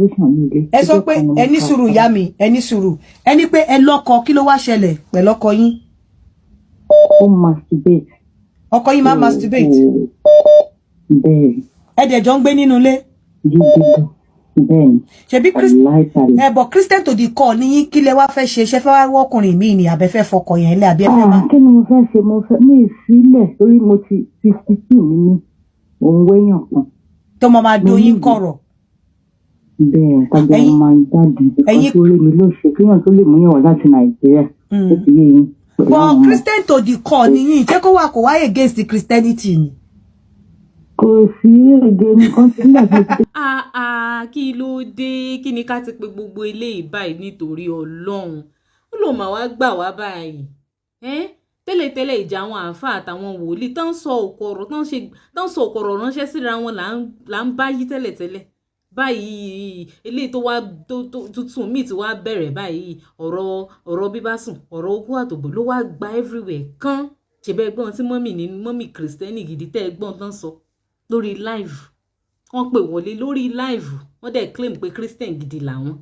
Masturbation ní ilé. Ẹ sọ Ọjọ́ pé kan ni mo ẹ ní fà sùúrù, á. Ìyá mi, ẹ ní sùúrù. Ẹ ní pé ẹ lọ́kọ, kí ló wá ṣẹlẹ̀ pẹ̀lú ọkọ yín? Ó masturbate. Ọkọ yín máa masturbate? Bẹ́ẹ̀. Ẹ dẹ̀ jọ ń gbé nínú ilé? Gidi gan, bẹ́ẹ̀ ni. Ṣebí Láìpẹ́. Ẹ bọ̀, Christian to the core ní yín. Kí lẹ wá fẹ́ ṣe? Ṣe fẹ́ wá wọ́kùnrin míì ni, àbẹ fẹ́ fọkọ yẹn lé, àbí ẹ fẹ́ máa? Ah, kí ni mo fẹ́ ṣe? Mo fẹ́ ní ìsílẹ̀ torí mo ti 52 ní mí, òun wéyàn kan tó máa Mo doyin ní kọ̀rọ̀. Bẹ́ẹ̀, kájọ máa jáde Ẹ̀yin- because orí mi ló ṣe kéèyàn tó lè múyàn wá láti Nàìjíríà. Ó ti yé yín pẹ̀lú Bọ̀ àwọn ọmọ. Christian to the core ní yín, ṣé kó wà kó wáyé against the Christianity ni? Kò sí èdè nǹkan tí nígbà tí mo ti Ah ah, kí ló dé? Kí ni ká ti pe gbogbo eléyìí báyìí? Nítorí Ọlọ́run, ó lóun mà wá gbà wá báyìí. Ẹ́n, tẹ́lẹ̀tẹ́lẹ̀, ìjà àwọn àáfàá àtàwọn wòlíì tán ń sọ òkò ọ̀rọ̀, tán ń ṣe, tán ń sọ òkò ọ̀rọ̀ ránṣẹ́ síra wọn là ń bá yí tẹ́lẹ̀tẹ́lẹ̀. Báyìí, eléyìí tó wá tó tuntun míì tí wá bẹ̀rẹ̀ báyìí, ọ̀rọ̀ bíbá sùn, ọ̀rọ̀ ogún àtòbò ló wá gba everywhere kán. Ṣèbẹ́ gbọ́n tí mummy ní mummy Christian gidi tẹ́ ẹ gbọ́n tán sọ lórí live. Wọ́n pè wọlé lórí live, wọ́n dẹ̀ claim pé Christian gidi làwọn.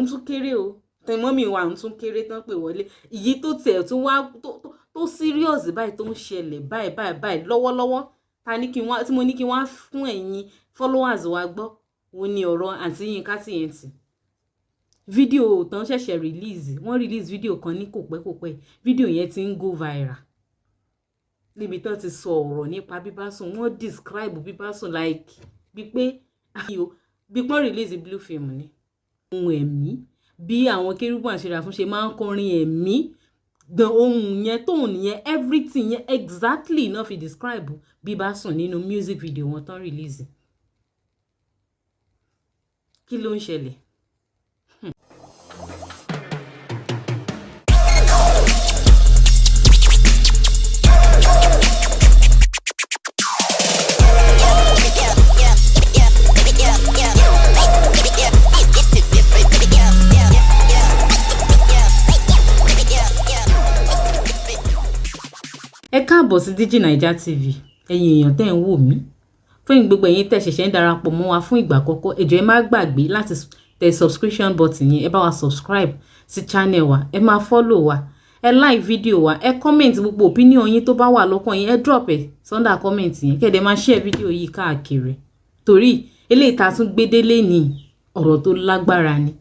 Ń tún kéré o, tẹ mummy wa ń tún kéré tán pè wọlé. Ìyí tó tiẹ̀ tún wá tó serious báyìí, tó ń ṣẹlẹ̀ báyìí báyìí báyìí lọ́wọ́lọ́wọ́, ta ní kí n wá, tí mo ní kí n wá fún ẹ̀yin followers wa gbọ́, òun ni ọ̀rọ̀ àǹtí Yínká TNT. Fídíò tán ṣẹ̀ṣẹ̀ release, wọ́n release fídíò kan ní kòpẹ́kòpẹ́. Fídíò yẹn ti ń go viral níbi tán ti sọ ọ̀rọ̀ nípa bíbá sùn. Wọ́n describe bíbá sùn like bí pé bí pọ́n release blue film ni. Ohun ẹ̀mí, bí àwọn kérúbù àti sẹ́ráfù ṣe máa ń kọrin ẹ̀mí gan, ohun yẹn, tone yẹn, everything yẹn exactly náà fi describe bíbá sùn nínú music video wọn tán release. Kí ló ń ṣẹlẹ̀? Ẹ káàbọ̀ sí Digi Naija TV. Ẹ̀yin èèyàn tẹ́ ń wò mí, fún gbogbo ẹ̀yin tẹ́ ṣẹ̀ṣẹ̀ ń darapọ̀ mọ́ wa fún ìgbà àkọ́kọ́, ẹ jọ̀ọ́, ẹ má gbàgbé láti tẹ subscription button yẹn. Ẹ bá wa subscribe sí channel wa, ẹ máa follow wa, ẹ like video wa, ẹ comment gbogbo opinion yín tó bá wà lọ́kàn yín, ẹ drop ẹ under comment yẹn, kẹ́ ẹ dẹ̀ máa share video yìí káàkiri, torí eléyìí tá a tún gbé délé ní ọ̀rọ̀ tó lágbára ni,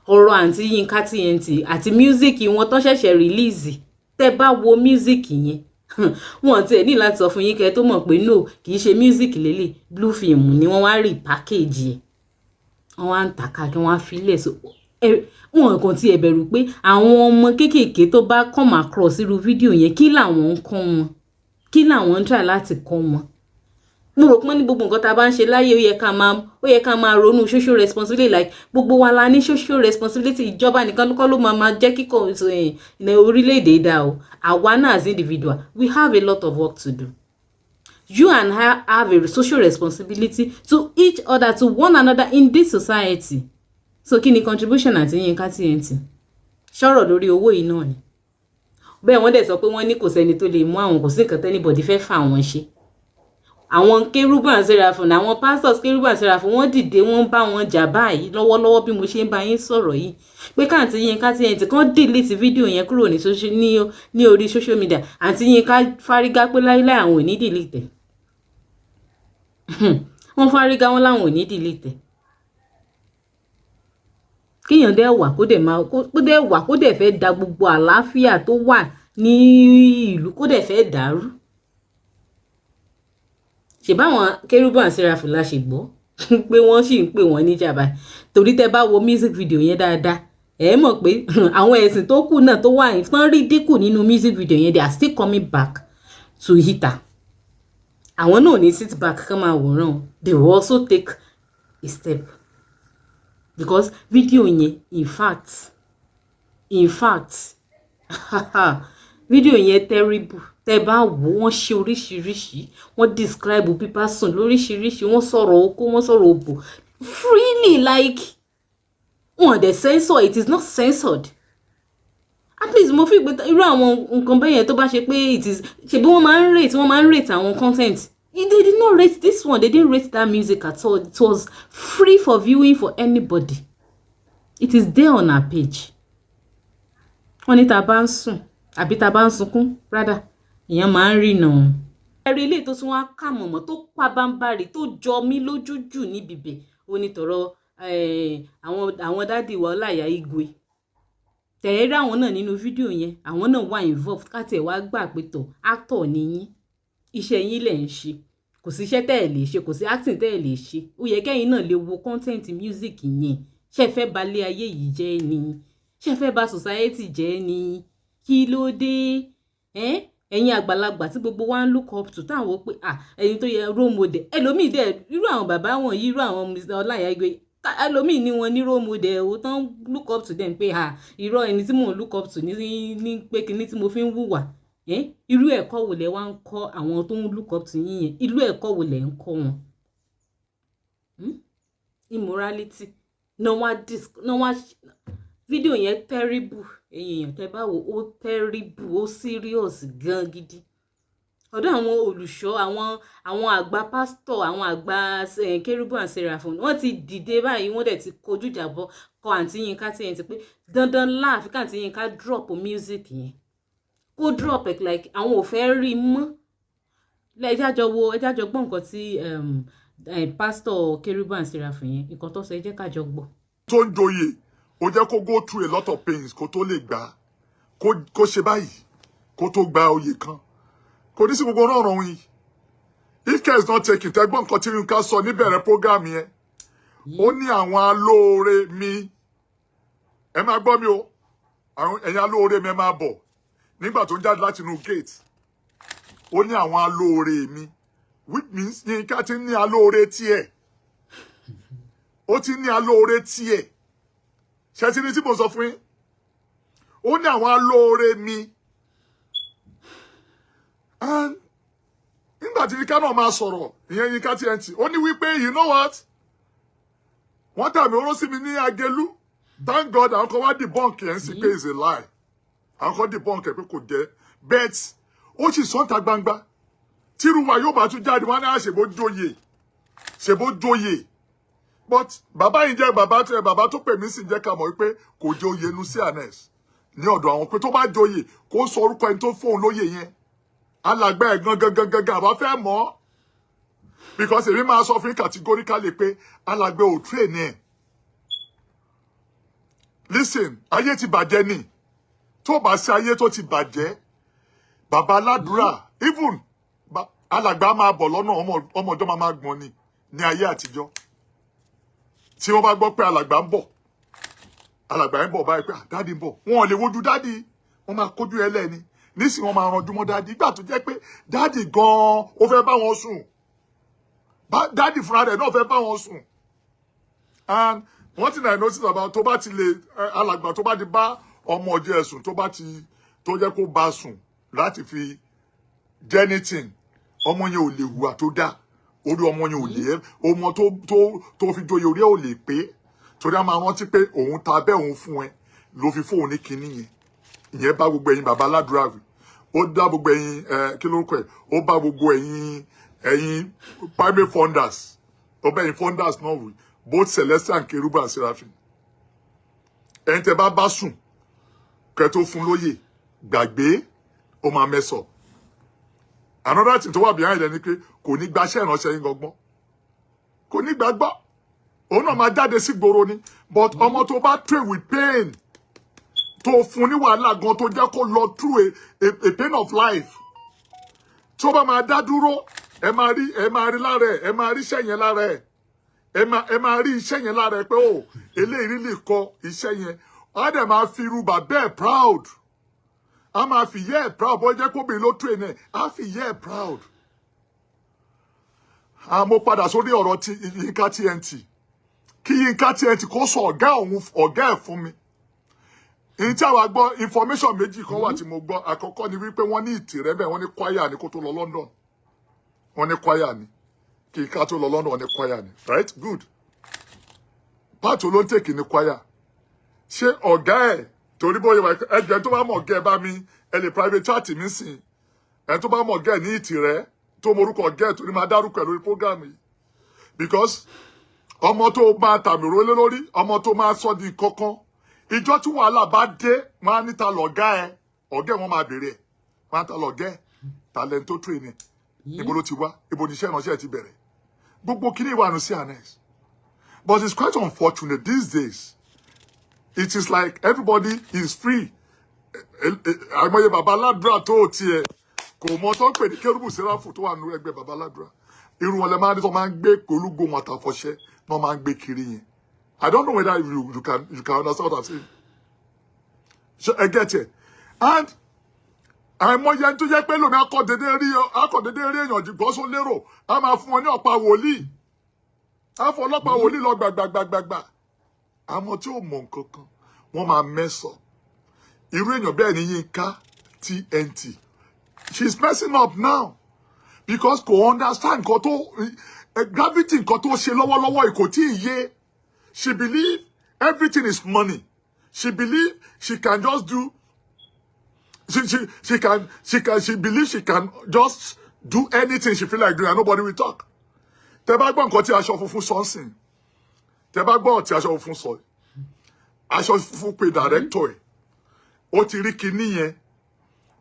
ọ̀rọ̀ àǹtí Yínká TNT àti music wọn tó ṣẹ̀ṣẹ̀ release. Tẹ́ bá wo music yẹn, wọn tiẹ̀ ní láti sọ fún yín kẹ́ tó mọ̀ pé no, kì í ṣe music lélẹ̀, blue film ni. Wọ́n wá rí package ẹ̀, wọ́n wá ń tà káàkiri, wọ́n á filẹ̀ so wọn kàn tiẹ̀ bẹ̀rù pé àwọn ọmọ kéékèèké tó bá come across irú fídíò yẹn, kí làwọn ń kọ́ wọn? Kí làwọn ń try láti kọ́ wọn? Mo rò pé ní gbogbo nǹkan tá a bá ń ṣe láyé, ó yẹ ká máa ronú social responsibility. Like, gbogbo wa la ní social responsibility. Ìjọba nìkan kọ́ ló máa jẹ́ kíkọ́ ní orílẹ̀-èdè dá o. Àwa náà as individual, we have a lot of work to do. You and I have a social responsibility to each other, to one another in this society. So kí ni contribution àti Yínká TNT? Ṣọ̀rọ̀ lórí owó yìí náà ni bẹ́ẹ̀. Wọ́n dẹ̀ sọ pé wọ́n ní kò sẹ́ni tó lè mú àwọn, kò sí nǹkan t' anybody fẹ́ fà wọ́n ṣe. Àwọn kérúbù and sẹ́ráfù, àwọn pastors kérúbù and sẹ́ráfù, wọ́n dìde, wọ́n bá wọn jà báyìí lọ́wọ́lọ́wọ́ bí mo ṣe ń bá yín sọ̀rọ̀ yìí, pé káàntì Yínká TNT kàn delete fídíò yẹn kúrò ní orí social media. Àǹtí Yínká fárígá pé láíláí, àwọn ò ní delete ẹ̀. Wọ́n fárígá, wọn láwọn ò ní delete ẹ̀. Kéèyàn dẹ̀ wà, kó dẹ̀ máa kó dẹ̀ wà, kó dẹ̀ fẹ́ da gbogbo àlàáfíà tó wà ní ìlú, kó dẹ̀ fẹ́ dàrú. Ṣèbáwọn kérúbù and sẹ́ráfù la ṣe gbọ́ pé wọ́n sì ń pè wọ́n níjà báyìí, torí tẹ́ bá wo music video yẹn dáadáa, ẹ mọ̀ pé àwọn ẹ̀sìn tó kù náà tó wà tán rí dínkù nínú music video yẹn, they are still coming back to hit her. Àwọn náà ò ní sit back kán máa wòran. They will also take a step, because video yẹn, in fact, video yẹn terrible. Tẹ́ bá wò, wọ́n ṣe oríṣiríṣi, wọ́n describe pípa sùn lóríṣiríṣi, wọ́n sọ̀rọ̀ okó, wọ́n sọ̀rọ̀ òbò freely, like wọn dẹ̀ censor. It is not censored. At least mo fi pé irú àwọn nǹkan bẹ́ẹ̀ yẹn, tó bá ṣe pé it is, ṣebí wọ́n máa ń rate àwọn content. They did not rate this one. They didn't rate that music at all. It was free for viewing for anybody. It is there on our page. Wọ́n ní tá a bá ń sùn àbí tá a bá ń sunkún rádà, ìyẹn máa ń rìnà. Ẹ̀rí ilé tó tún wá kà mọ̀mọ́ tó pa bámbárì tó jọ mí lójú jù níbi bẹ̀ ó ní tọ̀rọ̀ àwọn daddy wa Ọláìyá Igwe tẹ̀ẹ́rí. Àwọn náà nínú fídíò yẹn, àwọn náà wà involved. Ká tiẹ̀ wá gbà pé tọ̀, actor ni yín, iṣẹ́ yín lẹ̀ ń ṣe, kò sí iṣẹ́ tẹ́ ẹ̀ lè ṣe, kò sí acting tẹ́ ẹ̀ lè ṣe, ó yẹ kẹ́yìn náà lè wo content music yẹn. Ṣé ẹ fẹ́ balẹ̀ ayé yìí jẹ́ ni? Ṣé ẹ fẹ́ bà society jẹ́ ni? Kí ló dé? Ẹ̀yin àgbàlagbà tí gbogbo wa ń look up to, táwọn wò pé, ah, ẹni tó yẹ role model, ẹlòmíì dẹ̀ irú àwọn bàbá wọ̀nyí, irú àwọn Mr. Ọláìyá Igwe, ẹlòmíì ní wọn ní role model o, tán look up to them pé, ah, irọ́, ẹni tí mò ń look up to ní pé kinní tí mo fi ń hùwà. Irú ẹ̀kọ́ wo lẹ wá ń kọ́ àwọn tó ń look up to yín yẹn? Irú ẹ̀kọ́ wo lẹ ń kọ́ wọn? Immorality náà wá disc náà wá. Fídíò yẹn terrible. Ẹ̀yin èèyàn, tẹ́ bá wò ó, terrible, ó serious gan gidi. Ọ̀dọ̀ àwọn olùṣọ́, àwọn àgbà pásítọ̀, àwọn àgbà Kérúbù and Seraphim, wọ́n ti dìde báyìí. Wọ́n dẹ̀ ti kojú ìjà bọ́ kọ àǹtí Yínká TNT pé dandan láàfin káàntí Yínká drop music yẹn, kó drop it, like àwọn ò fẹ́ rí mọ́. Ẹ jájọ wo, ẹ jájọ gbọ́ nǹkan tí pásítọ̀ Kérúbù and Seraphim yẹn, nǹkan tó sọ, ẹ jẹ́ ká jọ gbọ́. Tó ń joyè, ó jẹ́ kó go through a lot of pains kó tó lè gbà, kó ṣe báyìí kó tó gba oyè kan. Kò ní sí gbogbo ọ̀rọ̀ ọ̀run yìí if care is not taken. Tẹ́gbọ́n nǹkan tí Yínká sọ níbẹ̀rẹ̀ program yẹn, ó ní àwọn alóore mi, ẹ máa gbọ́ mi o, àwọn ẹ̀yin alóore mi, ẹ máa bọ̀. Nígbà tó ń jáde láti inú gate, ó ní àwọn alóore mi, which means Yínká ti ní alóore tiẹ̀, ó ti ní alóore tiẹ̀. Ṣe ti ní tí mo sọ fún yín? Ó ní àwọn alóore mi. And nígbà tí Yínká náà máa sọ̀rọ̀, ìyẹn Yínká TNT, ó ní wípé, you know what, wọ́n tàbí oró sí mi ní Agelu. Thank God, àwọn kan wá debunk ẹ̀ ń sì pé is a lie. Àwọn kan debunk ẹ̀ pé kò jẹ́, but ó sì sọ́ńtà gbangba. Tírú wa yóò bá tún jáde, wọn á ní àṣebó jóyè, ṣèbó jóyè. But bàbá yìí jẹ́ bàbá tó bàbá tó pè mí sì jẹ́ ká mọ̀ wípé kò jóyè nu CNS ní ọ̀dọ̀ àwọn, pé tó bá jóyè, kó sọ orúkọ ẹni tó fóun lóyè yẹn, alàgbà ẹ̀ gangan gangan gangan, àbá fẹ́ mọ̀ ọ́. Because èmi máa sọ fún yín categorically pé alàgbà ò train ẹ̀. Listen, ayé ti bàjẹ́ ni. Tó bá sí ayé tó ti bàjẹ́, bàbá aládùúrà, even alàgbà máa bọ̀ lọ́nà, ọmọ ọjọ́ máa gbọ́n ni. Ní ayé àtijọ́, tí wọ́n bá gbọ́ pé alàgbà ń bọ̀, alàgbà ń bọ̀ báyìí, pé ah, daddy ń bọ̀, wọn ò lè wojú daddy, wọ́n máa kójú ẹlẹ́ni nísìnyí, wọ́n máa ranjú mọ́ daddy. Ìgbà tó jẹ́ pé daddy gan-an ó fẹ́ bá wọn sùn, daddy fúnra rẹ̀ náà fẹ́ bá wọn sùn. And one thing I notice about tó bá ti lè alàgbà tó bá ti bá ọmọ ọjọ́ ẹ̀sùn, tó bá ti tó jẹ́ kó bá sùn láti fi jẹ́ anything, ọmọ yẹn ò lè hùwà tó dáa. Orí ọmọ yẹn ò lè, ọmọ tó fi joyè, orí ẹ̀ ò lè pé, torí a máa rántí pé òun ta bẹ́ẹ̀, òun fún ẹ ló fi fóun ní kinní yẹn. Ìyẹn bá gbogbo ẹ̀yin bàbá aládùúrà wí, ó dá gbogbo ẹ̀yin ẹ kí lórúkọ ẹ̀, ó bá gbogbo ẹ̀yin primary funders, ó bá ẹ̀yin funders náà wí, both Celestial and Kerubu and Seraphim. Ẹ̀yin tẹ́ bá bá sùn kẹ́ tó fún lóyè, gbàgbé, ó máa mess up. Another thing tó wà behind ẹ ni pé kò ní gbaṣẹ́ ìránṣẹ́ yín gbọ́ngbọ́n, kò ní gbàgbọ́, òun náà máa jáde sí gbòòrò ni. But ọmọ tó bá train with pain, tó fún ní wàhálà gan, tó jẹ́ kó lọ through a pain of life, tó bá máa dá dúró, ẹ máa rí lára ẹ, ẹ máa rí iṣẹ́ yẹn lára ẹ, ẹ máa rí iṣẹ́ yẹn lára ẹ pé ó eléyìí lè kọ iṣẹ́ yẹn. Á dẹ̀ máa fi irú bàbá ẹ̀ proud, á máa fi yẹ́ ẹ̀ proud. Bó jẹ́ kóbìnrin ló train ẹ̀, á fi yẹ́ ẹ̀ proud. Mo padà sórí ọ̀rọ̀ ti Yínká TNT. Kí Yínká TNT kó sọ ọ̀gá òun, ọ̀gá ẹ̀ fún mi. Ní tí àwa gbọ́, information méjì kan wà tí mo gbọ́. Àkọ́kọ́ ni wípé wọ́n ní ìtìrẹ́ bẹ́ẹ̀, wọ́n ní choir ni kó tó lọ London. Wọ́n ní choir ni kí ká tó lọ London, wọ́n ní choir ni. Right, good. Part ló ń take ní choir. Ṣé ọ̀gá ẹ̀, torí bóyá wà, ẹgbẹ́ tó bá mọ̀ ọ̀gá ẹ̀ bá mi, ẹ lè private chat mi sìn. Ẹ tó bá mọ̀ ọ̀gá ẹ̀ ní ìtìrẹ́. tó morúkọ ọ̀gá ẹ̀ tó ní máa dárúkọ ẹ̀ lórí program yìí, because ọmọ tó máa tàmì rólé lórí, ọmọ tó máa sọ di kankan, ìjọ tí wàhálà bá dé, wọn á níta lọ̀gá ẹ, ọ̀gá ẹ, wọn máa béèrè ẹ, wọn á ta lọ̀gá ẹ, talent tó train ẹ, ibo ló ti wá, ibo ní iṣẹ́ ìránṣẹ́ ti bẹ̀rẹ̀, gbogbo kíní ìwà nù C&S. But it's quite unfortunate, these days it is like everybody is free. Àìmọye bàbá aládùúrà tó tiẹ̀ kò mọ tó ń pè ní kérúbù sẹ́ráfù tó wà nínú ẹgbẹ́ bàbá aládùúrà. Irú wọn lè máa ní tó máa ń gbé olúgbòhùn àtàfọ̀ṣẹ náà máa ń gbé kiri yẹn. I don't know whether you can understand what I'm saying. So I get it. And àìmọye ẹni tó jẹ́ pé lómi akọ̀dédé rí èèyàn jùgbọ́n só lérò, a máa fún wọn ní ọ̀pá wòlíì, á fọ ọlọ́pàá wòlíì lọ gbàgbàgbàgbà. Àwọn tí ò mọ̀ nǹkan kan, wọ́n máa mess up. Irú èèyàn bẹ́ẹ̀ ni Yínká TNT. She's messing up now because kò understand nǹkan tó gravity nǹkan tó ṣe lọ́wọ́lọ́wọ́ yìí, kò tí ì yé. She believe everything is money. She believe she can just do she can she believe she can just do anything she feel like doing and nobody will talk. Tẹ́ bá gbọ́ nǹkan tí aṣọ funfun sọ ń sìn, tẹ́ bá gbọ́ tí aṣọ funfun sọ, aṣọ funfun pe director ẹ̀, ó ti rí kinní yẹn,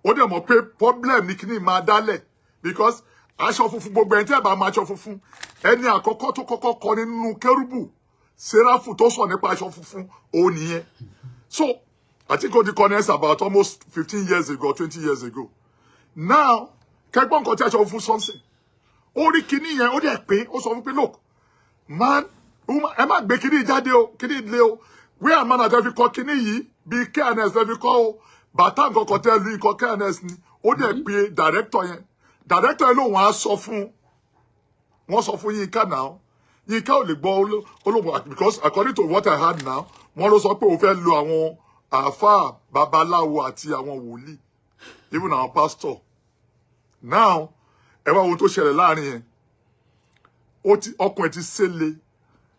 ó dẹ̀ mọ̀ pé problem ní kinní máa dálẹ̀, because aṣọ funfun, gbogbo ẹni tí ẹ bá máa aṣọ funfun, ẹni àkọ́kọ́ tó kọ́kọ́ kọ nínú kérúbù sẹ́ráfù tó sọ nípa aṣọ funfun, òun nìyẹn. So I think ó ti kọ ní about almost 15 years ago, 20 years ago now. Kẹgbọ́n nǹkan tí aṣọ funfun sọ sí, ó rí kinní yẹn, ó dẹ̀ pé ó sọ fún pé, "Look, man, woman, ẹ má gbé kinní jáde o, kinní lé o. Wíwà man àti ẹ fi kọ kinní yìí bíi C&S ẹ fi kọ o, bàtà nǹkan kan tẹ́ lu ikọ̀ C&S ni." Ó dẹ̀ pé director yẹn. Director yẹn lòun á sọ fún wọ́n, sọ fún Yínká náà. Yínká ò lè gbọ́ olóhùn, because according to what I heard now, wọ́n ló sọ pé òun fẹ́ lo àwọn àáfàá babaláwo àti àwọn wòlíì, even àwọn pastor now. Ẹ wá ohun tó ṣẹlẹ̀ láàrin yẹn. Ó ti ọkùnrin ti ṣẹlẹ̀.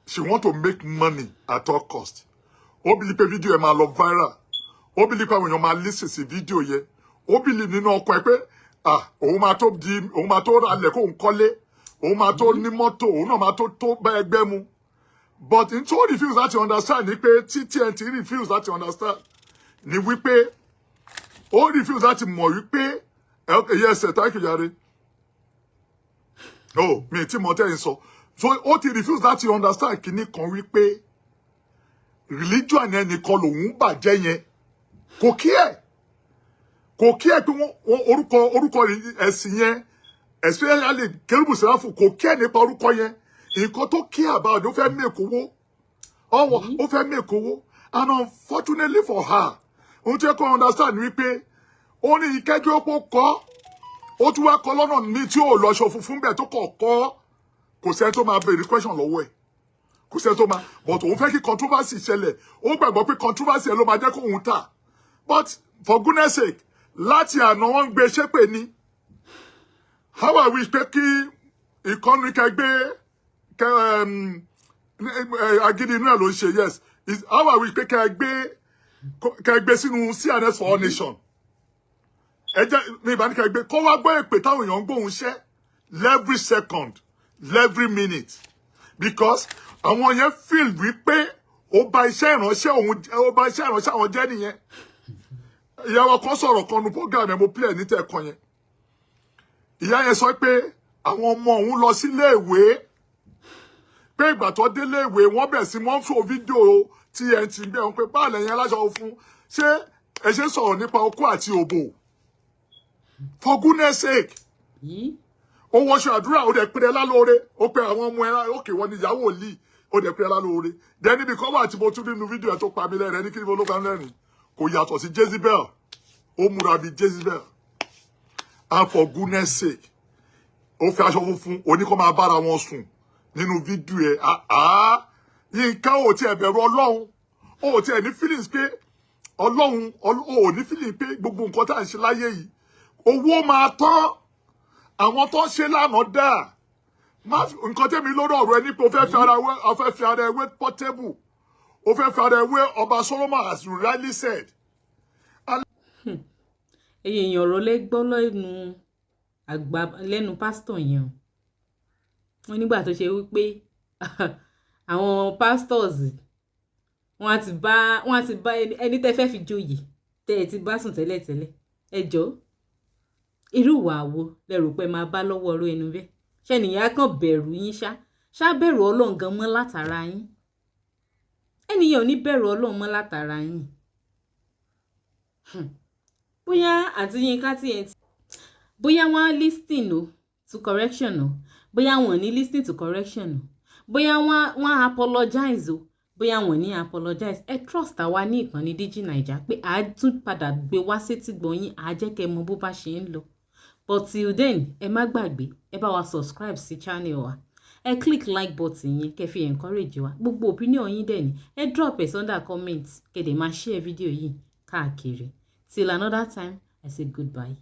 She want to make money at all cost. Ó believe pé fídíò ẹ̀ máa lọ viral. Ó believe pé àwọn èèyàn máa listen sí fídíò yẹn. Ó believe nínú ọkàn ẹ pé, ah, òun máa tó di, òun máa tó ralẹ̀, kóun kọ́lé, òun máa tó ní mọ́tò, òun náà máa tó bá ẹgbẹ́ mu. But n tó refuse láti understand ni pé tí TNT refuse láti understand ni wípé ó refuse láti mọ̀ wípé, okay, yes sir, thank you jare. Oh, mi tí mo tẹ́ ń sọ. So ó ti refuse láti understand kinní kan wípé religion ẹnìkan lòun bàjẹ́ yẹn. Kò kí ẹ̀ pé wọ́n orúkọ ẹ̀sìn yẹn, especially kérúbù sẹ́ráfù, kò kí ẹ̀ nípa orúkọ yẹn. Nǹkan tó kí about, ó fẹ́ make owó ọwọ́, ó fẹ́ make owó. And unfortunately for her, ohun tí ẹ kọ́ understand ni wípé ó ní ìkẹ́jọ́ pọ̀ kọ́, ó tún wá kọ́ lọ́nà ní tí ò lọ́ṣọ funfun bẹ́ẹ̀ tó kọ̀ kọ́. Kò sẹ́ni tó máa béèrè question lọ́wọ́ ẹ̀, kò sẹ́ni tó máa, but òun fẹ́ kí controversy ṣẹlẹ̀. Ó gbàgbọ́ pé controversy ẹ̀ ló máa jẹ́ kó òun tà. But for goodness sake, láti àná wọ́n ń gbé ṣépè ní. How I wish pé kí ìkànnì kẹgbẹ́ kẹ agídí inú ẹ̀ ló ń ṣe. Yes, how I wish pé kẹ gbé sínú C&S for All Nation. Ẹ jẹ́ ní ìbáni kẹ gbé kó wá gbọ́ èpè táwọn èèyàn ń gbóhùn ṣẹ́ every second, every minute, because àwọn yẹn feel wípé ó bà iṣẹ́ ìránṣẹ́ òun, ó bà iṣẹ́ ìránṣẹ́ àwọn jẹ́ nìyẹn. Ìyàwó kan sọ̀rọ̀ kan nu program ẹ̀, mo play ẹ̀ ní tẹ̀kan yẹn. Ìyá yẹn sọ pé àwọn ọmọ òun lọ sílé ìwé, pé ìgbà tó délé ìwé, wọ́n bẹ̀ sí wọ́n fò fídíò TNT bẹ́ẹ̀, wọ́n pé báà lẹ́yìn aláṣọ fún ṣé ẹ ṣe ń sọ̀rọ̀ nípa okó àti òbò. For goodness sake! Yìí. Ó wọṣọ àdúrà, ó dẹ̀ pèrè lálóore, ó pe àwọn ọmọ ẹ, òkè wọn ni ìyàwó lì, ó dẹ̀ pèrè lálóore. Then níbi kan wà tí mo tún nínú fídíò ẹ tó pa mí lẹ́rìn ní kí ni mo ló pa mí lẹ́rìn, kò yàtọ̀ sí Jezebel, ó múra bíi Jezebel. And for goodness sake, ó fi aṣọ funfun oníkọ́ máa bára wọn sùn nínú fídíò ẹ. Àá, Yínká, ò tiẹ̀ bẹ̀rù Ọlọ́run, ó tiẹ̀ ní feelings pé Ọlọ́run, ò ní feeling pé gbogbo nǹkan tá à ń ṣe láyé yìí, owó máa tán, àwọn tó ń ṣe lánàá dà má nǹkan tẹ́mi lórí ọ̀rọ̀ ẹni pé o fẹ́ fi ara ẹ wé Portable, o fẹ́ fi ara ẹ wé ọba Solomon, as you rightly said. Ẹ̀yin èèyàn, ọ̀rọ̀ lẹ gbọ́ lẹ́nu. Àgbà lẹ́nu pásítọ̀ yẹn o. Wọ́n nígbà tó ṣe wípé àwọn pastors, wọ́n á ti bá ẹni tẹ́ fẹ́ fi joyè, tẹ́ ẹ ti bá sùn tẹ́lẹ̀tẹ́lẹ̀. Ẹ jọ̀ọ́, irú ìwà wo lẹ rò pé máa bá lọ́wọ́ ọ̀rọ̀ ẹnu bẹ́ẹ̀? Ṣẹ́nìyàn á kàn bẹ̀rù yín ṣá ṣá, bẹ̀rù Ọlọ́run gan mọ́ látara yín? Ẹnìyàn ò ní bẹ̀rù Ọlọ́run mọ́ látara yín. Bóyá àti Yínká TNT, bóyá wọ́n á listen o to correction o, bóyá wọ́n ní listen to correction o, bóyá wọ́n á apologize o, bóyá wọ́n ní apologize, ẹ trust àwa ní ìkànnì Digi Naija pé à á tún padà gbé wá sétí gbọ̀nyìn, à á jẹ́ kẹ́ ẹ mọ bó bá ṣe ń lọ. But till then, ẹ má gbàgbé, ẹ bá wa subscribe sí channel wa, ẹ click like button yẹn kẹ́ fi encourage wa. Gbogbo opinion yín dẹ̀ ni ẹ drop ẹ̀ under comment, kẹ́ dẹ̀ máa share video yìí káàkiri. Till another time, I say goodbye.